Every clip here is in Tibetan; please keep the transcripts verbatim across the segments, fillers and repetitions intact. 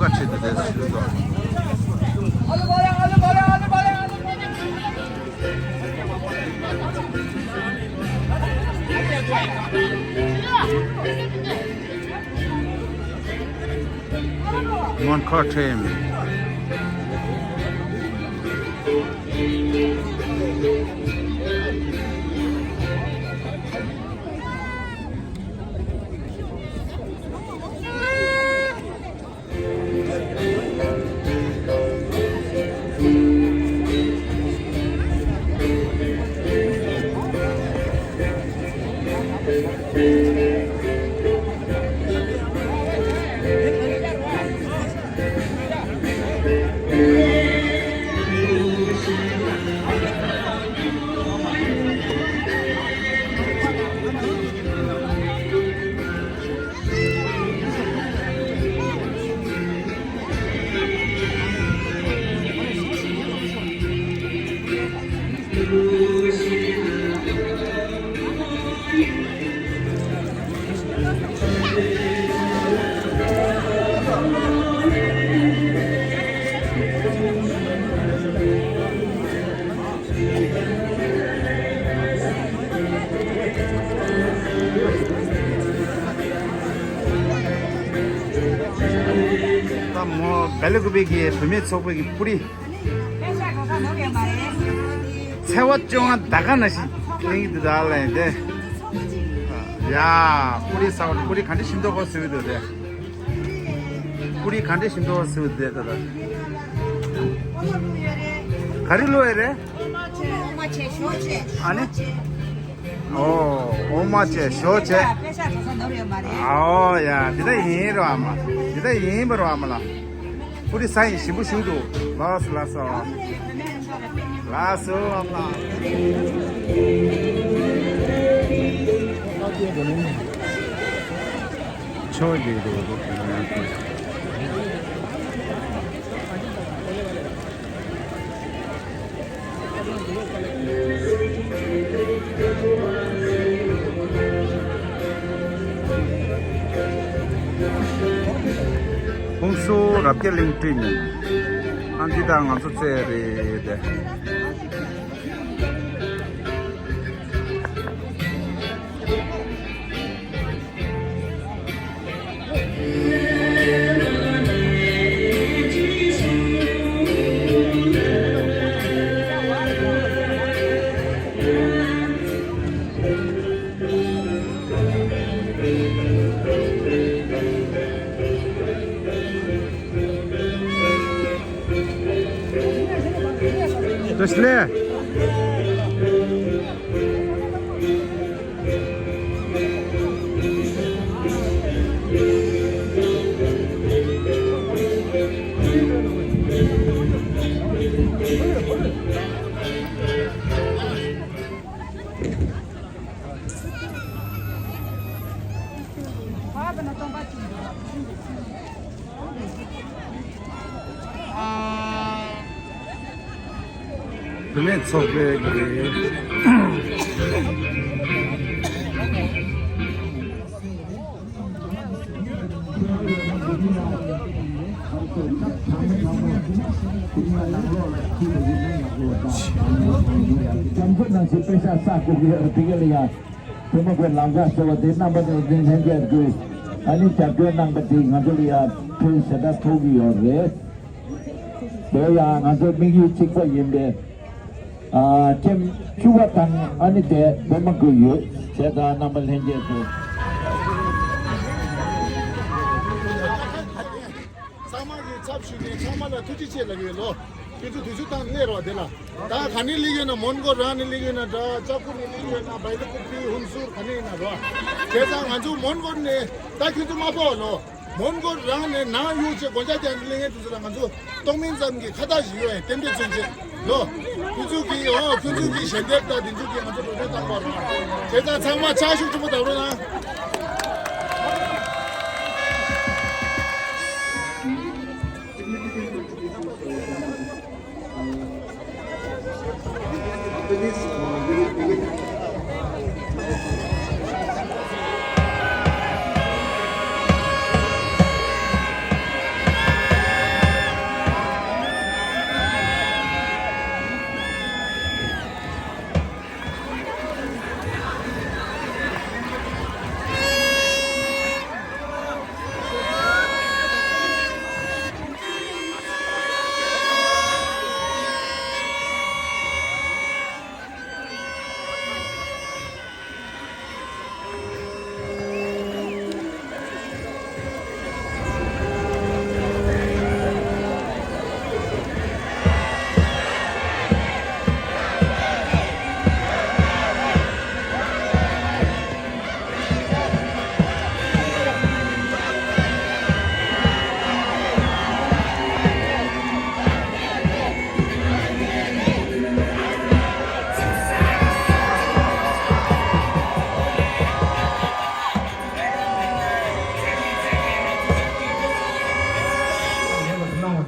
ཁ་ཕྱེ་དེ་དེ་ཞུ་དོ། མོན་ཁ་ཁྲེམ། ད་མོ་སྦེལ་ཀོབ་ཀྱི་བུད་མེད་ཚོགས་པའི་གི་པུ་རི། ཚེས་པ་བཅོ་ལྔ་ད་ག་ནང་བཞིན་ལེན་གྱི་འདུག་ད་ལན་དེ། ཡ། པུ་རི་ཟ་བ་པུ་རི་ག་འདྲ་ཞིམ་མདོག་གོ་ཟེར་གྱི་འདུག་དེ། པུ་རི་ག་འདྲ་ཞིམ་མདོག་ཟེར་གྱི་འདུག་དེ་ད་ལྟ། ག་རེ་བླུགས་ཡོད་རེད། ཨ་ནི། ཨོ། འོ་མ་བྱས་ཞོ་བྱས། ཨོ་ཡ། འདི་ལྟ་ཡིན་རོ་ཨ་མ། འདི་ལྟ་ཡིན་པ་རོ་ཨ་མ་ལ། པུ་རི་ས་ཡིན་ཞིམ་པོ་ཞུ་འདུག་ལགས་སོ་ལགས་སོ། ལགས་སོ་ཨ་མ་ལ། ཆོས་ཀྱི་འདུག་ཧུན་སུར་རབ་རྒྱས་གླིང་ཁྲིད་ནས། ཨ་འདི་དང་ང་ཚོ་རྩེ་རེད། Тесне. བུད་མེད་ཚོགས་པའི་གི། བྱམས་བརྩེ་ནང་བཞིན་དཔེ་ཆ་ས་གོ་གི་ཡོད་དེ་ག་ལ་ཡ། དེ་མ་གོས་ལམ་ཁ་ཟེར་བ་དེ་རྣམ་པ་ཚོ་འཛིན་ལྷན་རྒྱས་དགོས། ཨ་ནི་རྒྱབ་སྐྱོར་གནང་པ་དེ་ང་ཚོ་ལ་ཡ་ཕན་ཞེ་དྲག་ཐོགས་ཀྱི་ཡོད་རེད། དེ་ཡང་ང་ཚོ་དམིགས་ཡུལ་གཅིག་པ་ཡིན་པས། ཨ་ཁྱེད་བཅུ་པ་དང་ཨ་ནི་དེ་དེ་མ་གོས་ཡོད་བྱས་ཙང་རྣམ་པ་ལྷན་རྒྱས་ཚོ། ཚང་མ་གི་ཚབ་ཞུས་ནས་ཚང་མ་ལ་ཐུགས་རྗེ་ཆེ་ལབ་ཡོད་ལོ། ཁྱེད་ཚོ་དུས་ཚོད་བཏང་གནས་རོགས་དེ་ལ། ད་ག་ནས་སླེབས་ཡོད་ན་མོན་གྷོ་རང་ནས་སླེབས་ཡོད་ན་འདྲ། ལྕགས་པོ་ནས་སླེབས་ཡོད་ན་བལ་ཀོབ་ཀི་ཧུན་སུར་ག་ནས་ཡིན་ན་རོ། བྱས་ཙང་ང་ཚོ་མོན་གྷོ་ནས་ད་ཁྱེད་ཚོ་མ་ཕོག་ལོ། མོན་གྷོ་རང་ནས་ནང་ཡོད་ཅེས་སྒོ་ལྕགས་རྒྱག་ནས་སླེབས་མཁན་དེ་ཚོ་ལ་ང་ཚོ་གཏོང་མིན་ཙམ་གྱི་ཁ་བཏགས་ཤིག་ཡོད་ཡ་རྟེན་འབྲེལ་མཚོན་བྱེད་ལོ། ཁྱེད་ཚོ་གི་ཨོ་ཁྱེད་ཚོ་གི་ཞལ་འདེབས་དང་དེ་ཚོ་གི་ང་ཚོ་འགྲོ་གྲོན་བཏང་བ་རོ། བྱས་ཙང་ཚང་མ་ཕྱག་ཤུགས་ཆེན་པོ་བརྡབ་རོགས་གནང་།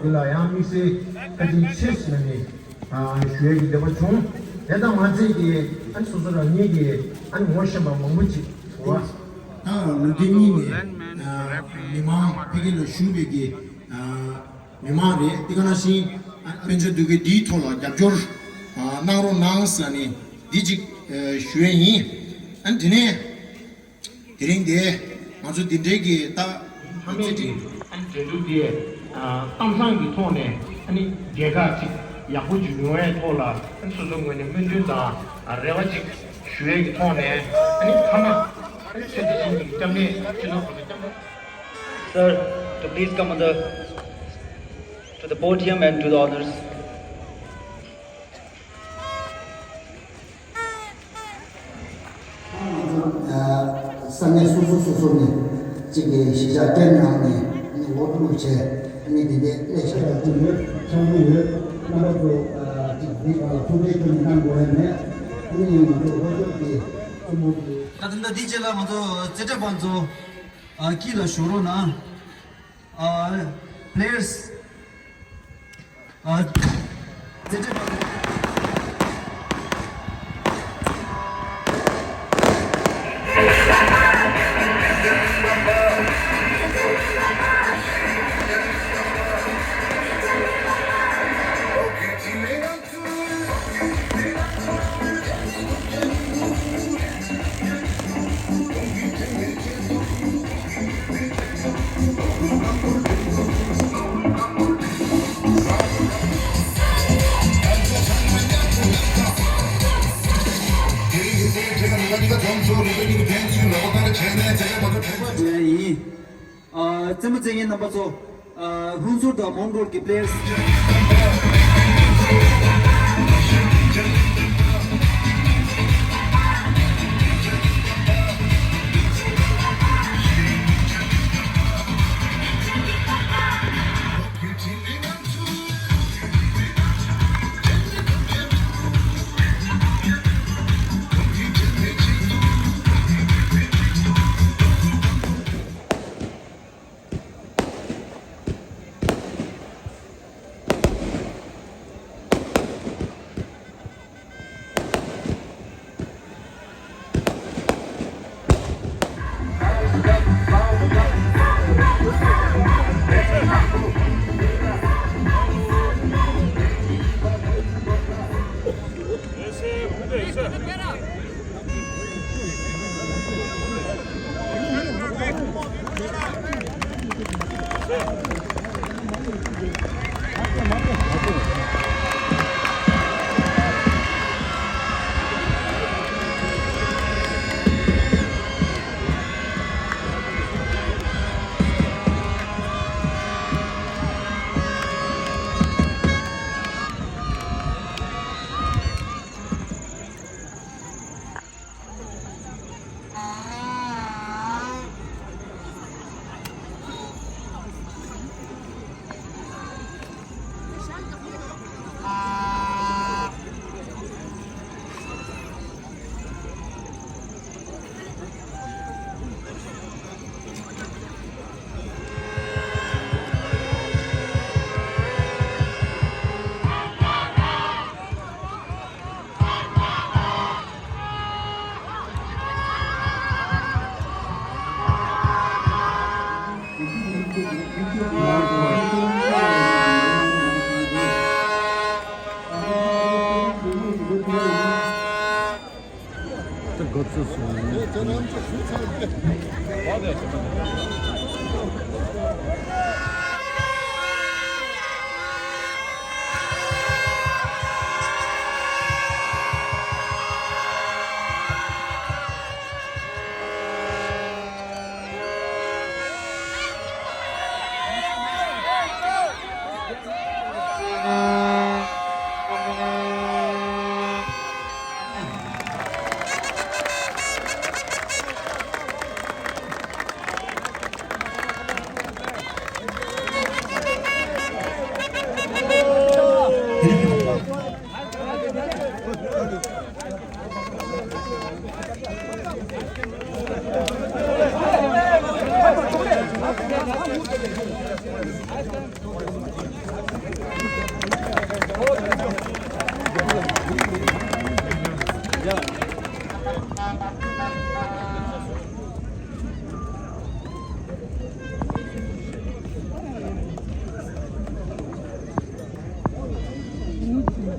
ལ་ཡང་དམིགས་བསལ་བཀའ་དྲིན་ཆེ་ཞུ་ནས་ཨ་ཞུ་ཡས་ཀྱི་འདོད་པ་བྱུང་། དེ་དང་མ་ཚད་ཀྱི་ཨ་ནི་སོ་སོ་རང་ཉིད་ཀྱི་ཨ་ནི་ངོ་ཤེས་པ་མང་པོ་ཅིག་འདུག་བ། ད་ལོ་འདི་གཉིས་ནས་ཨ་མི་མང་ཕ་གི་ལ་བཞུགས་པའི་གི་ཨ་མི་མང་རེད། དེ་ག་ནང་བཞིན་ཨ་དཔལ་འབྱོར་འདུ་འགོད་འདིའི་ཐོག་ལ་རྒྱབ་སྐྱོར་ཨ་གནང་རོགས་གནང་ཟེར་ནས་འདི་གཅིག་ཨ་ཞུ་ཡས་ཡིན། ཨ་ནི་དེ་ནས། དེ་རིང་འདིར་ང་ཚོ་འདི་འདྲའི་གི་ད་ཕ་མེས་ཀྱི་འགྲན་བསྡུར་འདི་གཏམ་བཟང་གི་ཐོག་ནས་ཨ་ནི་རྒྱལ་ཁ་ཅིག་ཡག་པོ་ཅིག་ཡོང་བའི་ཐོག་ལ་ཨ་ནི་སོ་སོའི་ངོས་ནས་སྨོན་འདུན་དང་རེ་བ་ཅིག་ཞུ་ཡས་ཀྱི་ཐོག་ནས་ཨ་ནི་མཐའ་མ་ཨ་ནི་ཚེ་འདི་ཕྱི་གི་སྐྱབས་གནས་སྤྱི་ཚོགས་ཀྱི་སྐྱབས་གནས། Sir, to please come on the, to the podium and do the honors. ས་གནས་སོ་སོ་སོ་སོ་ནས་གཅིག་གི་གཞིས་ཆགས་བསྐྲུན་གནང་ནས་ནི་ལོ་དྲུག་བྱས་ནི་དེ་འདྲའི་སླེབས་བྱས། ཆགས་ཀྱི་ཡོད། ཆགས་ཀྱི་ཡོད། རྣམ་པ་ཚོ་གཅིག་འདི་ག་ལ་ཐུགས་རྗེ་ཆེ་ནས་གནང་དགོས་ཡ་མེད། ཨ་ནི་ང་ཚོ་ལྷོ་ཕྱོགས་ཀྱི་བཙུན་མོ་གི། ད་དེ་འདྲ་འདི་རྗེས་ལ་ང་ཚོ་རྩེད་འགྲན་པ་ཚོ་ཨ་དཀྱིལ་ལ་བཞུགས་རོགས་གནང་། ཨ་players ཨ་རྩེད་འགྲན་པ། ཡིན། ཨ་རྩེད་མོ་རྩེ་མཁན་རྣམ་པ་ཚོ། ཨ་ཧུན་སུར་དང་མོན་གྷོལ་གྱི་players།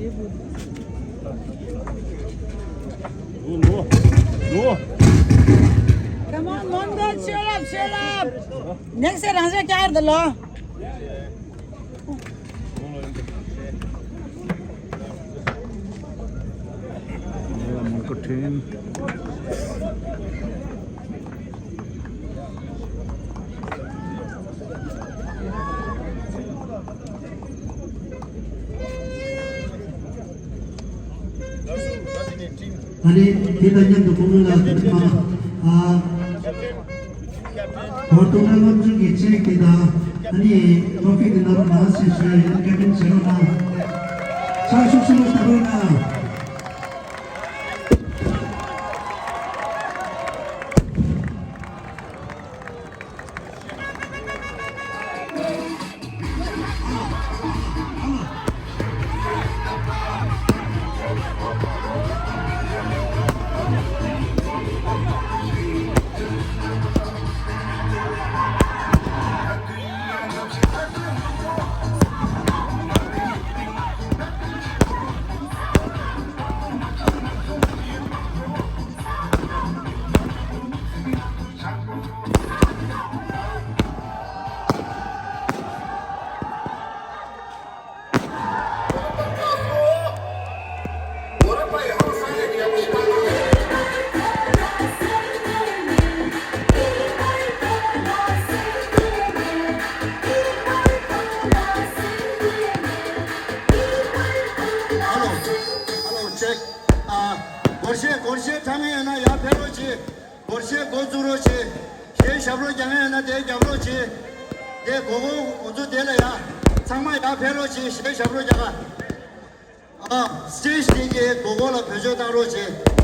Come on, Mongo, cheer up, cheer up. Next year, རང་ཅག་བསྐྱར་དུ་ལོ། མོན་གྷོ་ཊིམ། ཨ་ནི་དེ་དང་མཉམ་དུ་ཁོང་ལ་ཨ། བར་སྟོང་ཁ་རྔམ་བྱུང་གི་ཅེག་དེ་དང་ཨ་ནི་ཊོ་ཕི་དེ་ནང་ལ་ནང་སེ་ཤོར་ཡོད། ཀེབ་ཏིན་བྱེད་རོགས་གནང་། ཕྱག་ཤུགས་ཆེན་པོ་བཞག་རོགས་གནང་། ཨ་ལོ། ཨ་ལོ། ཅེག་ཨ། སྒོར་གཞས་སྒོར་གཞས་དྲང་ངེས་ཡོད་ན་ཡར་ཕེབས་རོགས་གྱིས། སྒོར་གཞས་འགོ་བཙུགས་རོགས་གྱིས། གཞས་ཞབས་བྲོ་རྒྱག་མཁན་ཡོད་ན་དེ་རྒྱབ་རོགས་གྱིས། དེ་སྒོར་སྒོར་འགོ་ཚུགས་དེ་ལ་ཡ། ཚང་མ་ཡར་ཕེབས་རོགས་གྱིས། གཞས་ཞབས་བྲོ་རྒྱག་ག་ཨ། སི་ཊེཇ་དེ་གའི་སྒོར་སྒོར་ལ་བེད་སྤྱོད་བཏང་རོགས་གྱིས།